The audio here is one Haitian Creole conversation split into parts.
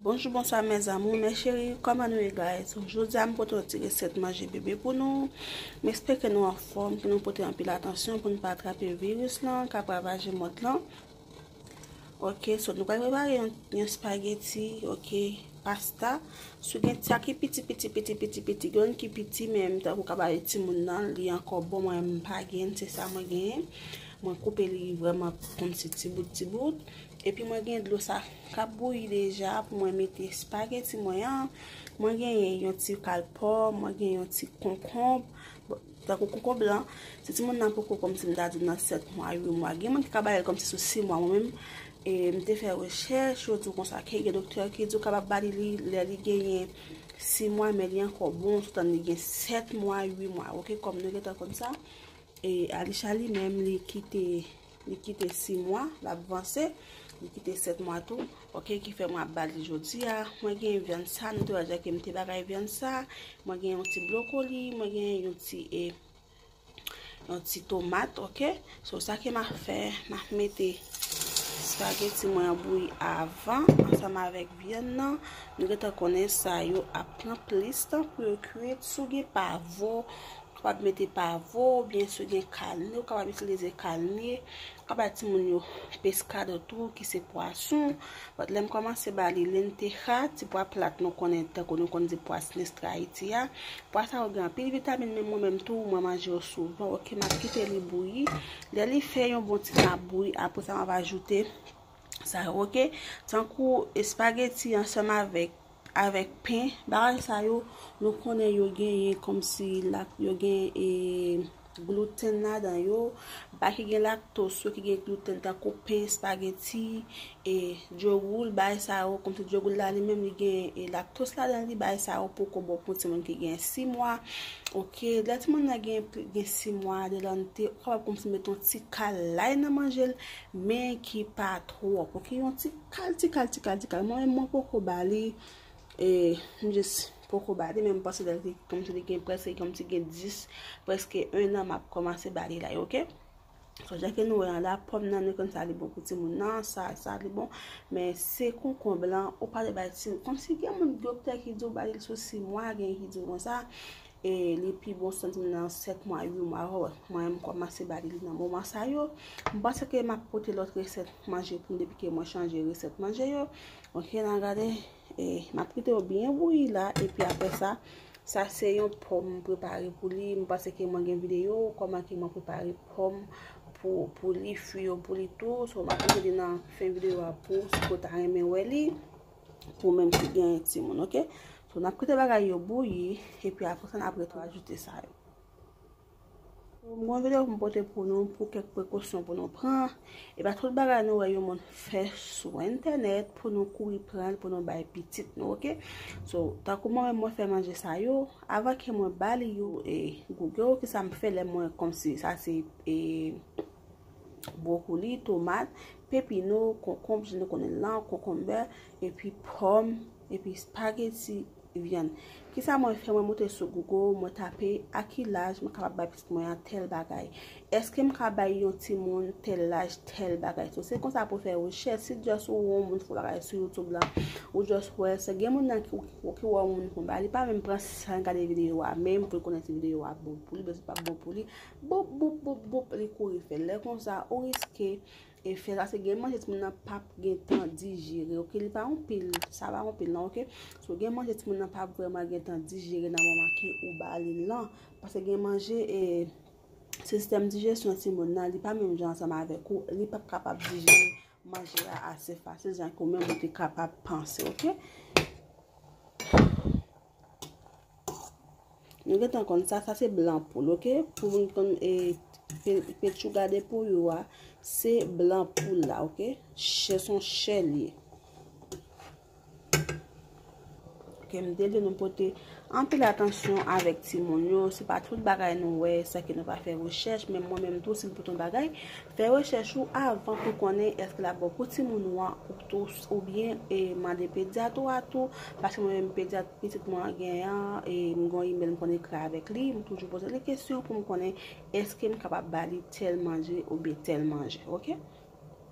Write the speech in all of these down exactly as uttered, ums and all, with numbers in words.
Bonjou, bonswa, mes amours, mes chéris, kòman nou ye, guys? Jodi a, m pote yon ti resèt manje bebe pou nou. M espere ke nou anfòm, ke nou pote anpil atansyon pou nou pa atrape viris lan k ap ravaje mond lan. Ok, so nou pral prepare yon, yon spaghetti, ok, pasta. Si w gen ti sa ki piti, piti, piti, piti, piti, gen youn ki piti, men tankou ka ba timoun nan, li ankò bon, mwen m pa gen, se sa mwen genyen. Mwen koupe li vrèman kòmsi ti bout, ti bout. Epi mwen gen dlo sa k ap bouyi deja pou mwen mete spaghetti mwen an. Mwen genyen yon ti kal pòm, mwen gen yon ti konkonb. Bon, tankou konkonb lan, si timoun nan poko kòmsi m ta di nan sèt mwa, uit mwa. Gen moun ki ka ba l kòmsi sou sis mwa. Mwen menm, e, m te fè rechèch, yo di w konsa ke gen doktè ki di w kapab ba li li lè li genyen sis mwa, men li ankò bon, sou tann li gen sèt mwa, uit mwa. Ok, kòm nou gentan konn sa. E Alisha li menm, li kite, li kite sis mwa, l ap vanse, li kite sèt mwa tou. Ok, ki fè mwen ap ba li jodi a. Mwen gen vyann sa, nou te wè deja ke m te bagay vyann sa. Mwen gen yon ti blokoli, mwen gen yon ti, e, yon ti tomat, ok? So, sa ke m ap fè, m ap mete spaghetti mwen an bouyi avan, ansanm avèk vyann nan. Nou gentan konnen sa yo ap pran plis tan pou yo kwit. Si w gen pavo, ou kapab mete pavo, oubyen si w gen kalne, ou kapab itilize kalne. Ou ka ba timoun yo peskado tou, ki se pwason. But lè m kòmanse ba li lenteja, ti pwa plat nou konnen, tankou nou konn di pwa sinestra Ayiti a. Pwa sa yo gen anpil vitamin, men mwen menm tou, mwen manje yo souvan. Ok, m ap kite li bouyi. Lè li fè yon bon ti tan ap bouyi, apre sa m ap ajoute sa yo, ok? Tankou espageti ansanm avèk, avèk pen, bagay sa yo, nou konnen yo genyen kòmsi lak, yo gen, e, gluten ladan yo. Bagay ki gen laktoz yo, ki gen gluten, tankou pen, espageti, e, djogoul, bagay sa yo, kòmsi djogoul la li menm li gen, e, laktoz ladan li, bagay sa yo poko bon pou timoun ki gen sis mwa. Ok, lè timoun nan gen, gen sis mwa, de lannte, ou kapab kòmsi mete yon ti kal lay nan manje l, men ki pa twòp. Ok, yon ti kal, ti kal, ti kal, ti kal. Mwen menm, mwen poko ba li, e, m jis poko ba li, men m panse lè li, kòmsi li gen prèske, kòmsi gen dis, prèske en an, m ap kòmanse ba li la, ok? So, jan ke nou wè an la, pòm nan, nou konn sa li bon pou timoun nan, sa, sa li bon. Men se konkonb lan, ou pa dwe bay timoun. Kòmsi gen moun, doktè ki di w ba li l sou sis mwa, gen ki di w konsa. E li pi bon si timoun nan sèt mwa, uit mwa, wè. Mwen, m kòmanse ba li nan moman sa yo. M panse ke m ap pote lòt resèt manje pou nou depi ke mwen chanje resèt manje yo. Ok, n a gade. E m ap kite yo byen bouyi la. Epi apre sa, sa se yon pòm m prepare pou li. M panse ke mwen gen videyo kòman ke mwen prepare pòm pou, pou li, fwi yo pou li tou. So, m ap kite li nan fen videyo a pou, si w ta renmen wè li, pou menm ki gen timoun, ok? So, n ap kite bagay yo bouyi, epi apre sa, n ap ret ajoute sa yo. Mwen videyo pou m pote pou nou, pou kèk prekosyon pou nou pran. E pa tout bagay nou wè yon moun fè sou entènèt pou nou kouri pran l, pou nou bay pitit nou, ok? So, tankou mwen menm mwen fè manje sa yo, avan ke mwen ba li yo, e, Google, kisa m fè lè mwen kòmsi sa se, e, bwokoli, tomat, pepino, konkonb, jan nou konnen l lan, konkonbè, epi pòm, epi spageti, vyann. Kisa mwen fè? Mwen moute sou Google, mwen tape a ki laj mwen kapab bay pitit mwen an tèl bagay. Èske m ka bay yon timoun tèl laj tèl bagay? So, se konsa pou fè rechèch. Si just ou wè yon moun fè bagay sou YouTube la, ou just wè, se gen moun nan ki, ki wè yon moun fè bagay, li pa menm pran san gade videyo a, menm pou l konnen si videyo a bon pou li, oubyen si l pa bon pou li. Boup, boup, boup, boup, li kouri fè l. Lè konsa, ou riske e fè sa, se gen manje timoun nan p ap gen tan dijere, ok? Li pa yon pil, sa pa yon pil, non, ok? So, gen manje timoun nan p ap vrèman gen tan dijere nan moman ke ou ba li l lan. Paske gen manje, e, sistèm dijesyon timoun nan, li pa menm jan ansanm avèk ou, li p ap kapab dijere manje a ase fasil, jan ke ou menm ou te kapab panse, ok? Nou gentan konn sa, sa se blan poul, ok? Pou moun konn, e, pe-, pechuga de pollo a, se blan poul la, ok? Chè, se yon chè li ye. Ok, m te di nou pote anpil atansyon avèk timoun yo. Se pa tout bagay nou wè, sa ke nou pa fè rechèch, men mwen menm tou, si m pote yon bagay, fè rechèch ou avan pou konnen èske l ap bon pou timoun ou an, ou tou, oubyen, e, mande pedyat ou a tou, paske mwen menm pedyat pitit mwen an genyen an, e, m gen yon imèl m konn ekri avèk li, m toujou poze li kesyon pou m konnen èske m kapab ba li tèl manje oubyen tèl manje, ok?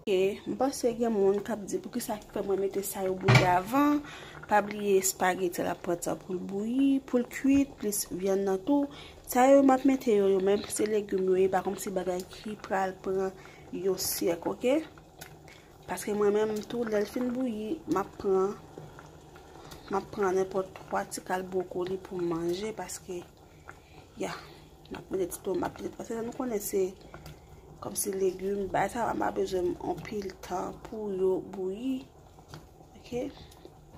Ok, m panse gen moun k ap di poukisa k fè mwen mete sa yo bouyi avan. Pa bliye espageti la pran tan pou l bouyi, pou l kwit, plis vyann nan tou. Sa yo m ap mete yo, yo menm se legim yo ye, pa kòmsi bagay ki pral pran yon syèk, ok? Paske mwen menm tou, lè l fin bouyi, m ap pran, m ap pran nenpòt twa ti kal bwokoli pou m manje, paske, ya, m ap mete ti tomat, mete, paske nou konnen se kòmsi legim, bagay sa yo pa bezwen anpil tan pou yo bouyi. Ok?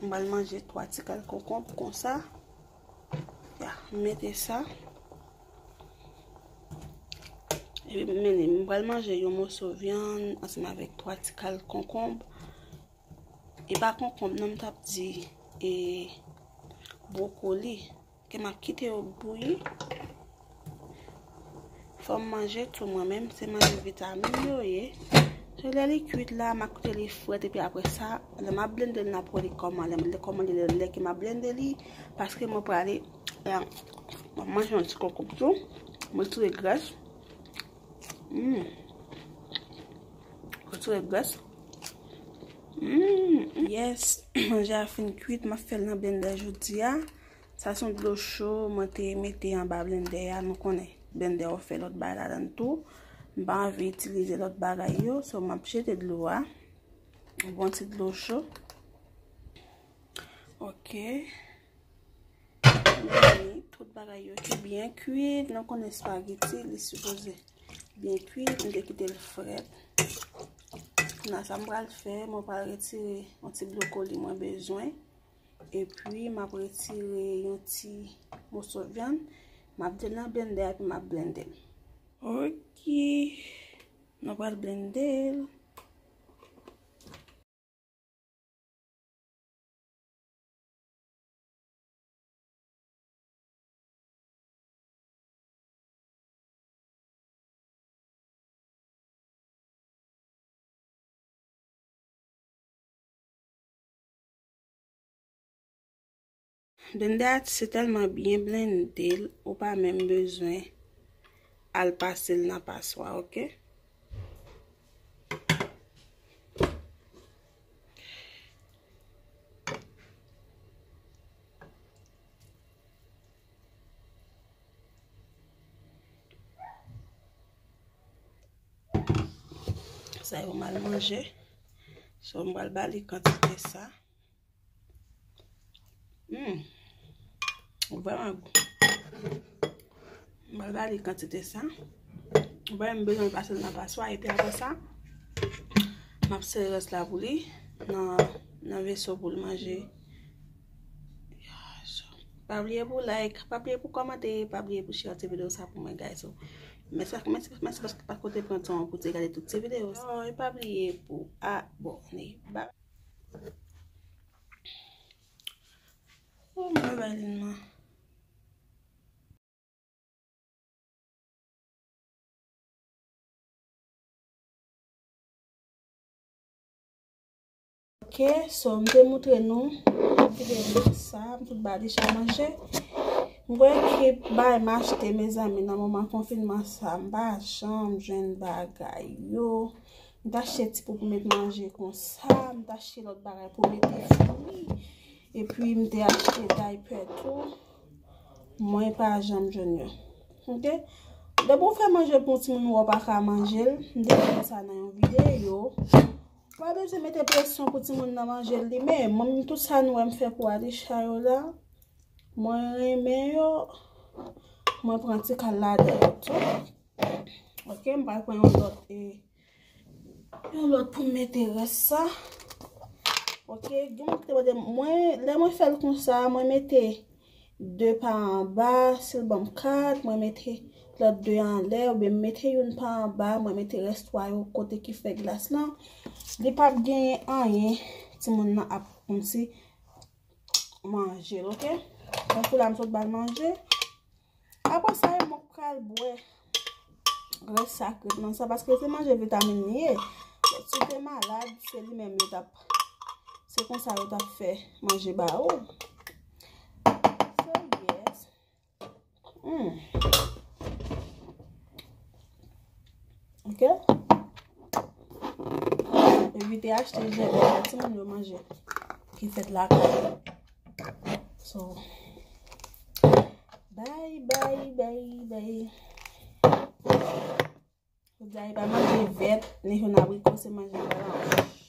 M pral manje twa ti kal konkonb konsa. Ya, m mete sa. Epi m mennen, m pral manje yon moso vyann ansanm avèk twa ti kal konkonb. E pa konkonb non, m t ap di, e, bwokoli. Ke m ap kite yo bouyi. Fò m manje tou mwen menm, se manje vitamin yo ye. Se lè li kwit la, m ap kite li frèt, epi apre sa, lè m ap blende l, n ap wè li kòman, lè, lè kòman li lè, lè ke m ap blende li, paske mwen prale, eh, m ap manje yon ti konkonb tou, m retire grès. Mm. M retire grès. Mm, yes, manje a fin kwit, m ap fè l nan blendè jodi a. Sa se yon dlo cho mwen te mete anba blendè a, nou konnen blendè ou fè lòt bagay ladan tou. M pa anvi itilize lòt bagay yo, so m ap jete dlo a. Yon bon ti dlo cho. Ok. Tout bagay yo ki byen kwit, nou konnen espageti, li sipoze byen kwit, m te kite l frèt. Kounye a sa m pral fè, mwen pral retire yon ti bwokoli mwen bezwen. Epi m ap retire yon ti moso vyann. M ap mete l nan blendè epi m ap blende l. Ok. Nou pral blende l. Blendè a se tèlman byen blende l, ou pa menm bezwen al pase l nan paswa, ok? Sa yo m al manje. So, m pral ba li kantite sa. Hmm. Vrèman gou. M pral ba li kantite sa. Ou pa menm bezwen pase l nan paswa. Epi apre sa, m ap sere rès la pou li nan, nan veso pou l manje. Pa bliye pou like, pa bliye pou kòmante, pa bliye pou share ti videyo sa pou mwen, guys. So, mèsi, mèsi, mèsi paske w te pran tan pou te gade tout ti videyo sa. Oh, e pa bliye pou abòne. Bye. Oh, mwen bay li nan. Ok, so m te moutre nou videyo sa, m tout ba li chan manje. M kwè ki bay m achte, mezanmi, nan moman konfinman sa, m pa janm jwenn bagay yo. M t achte ti poupou met manje konsa, m t achte lòt bagay pou mete fwi. Epi m te achte diaper tou. Mwen pa janm jwenn yo. Ok? Depi w fè manje pou yon timoun ou wè w pa ka manje l, m te di sa nan yon videyo. Ou pa bezwen mete presyon pou timoun nan manje l li menm. Mwen menm tout sa nou wè m fè pou Alisha yo la, mwen renmen yo. Mwen pran ti kal ladan yo tou. Ok, m pral pran yon lòt, e, yon lòt pou m mete rès sa. Ok, gen moun ki te mande m, mwen, lè mwen fè l konsa, mwen mete de pa anba, si l ban m kat, mwen mete lòt de anlè, oubyen m mete youn pa anba, mwen mete rès twa yo kote ki fè glas lan. Li p ap genyen anyen, timoun nan ap kòmsi manje l, ok? Tankou la, m sot ba l manje. Apre sa, yo, mwen pral bwè rès sa k ret nan sa, paske se manje vitamin li ye. Si w te malad, se li menm yo t ap, se konsa yo t ap fè manje ba ou. So, yes. Hmm. Ok? Evite achte jèn pou timoun yo manje ki fèt lakay. So, bye, bye, bye, bye. Jodi a, e pa manje vèt, ni jòn abriko, se manje blanch.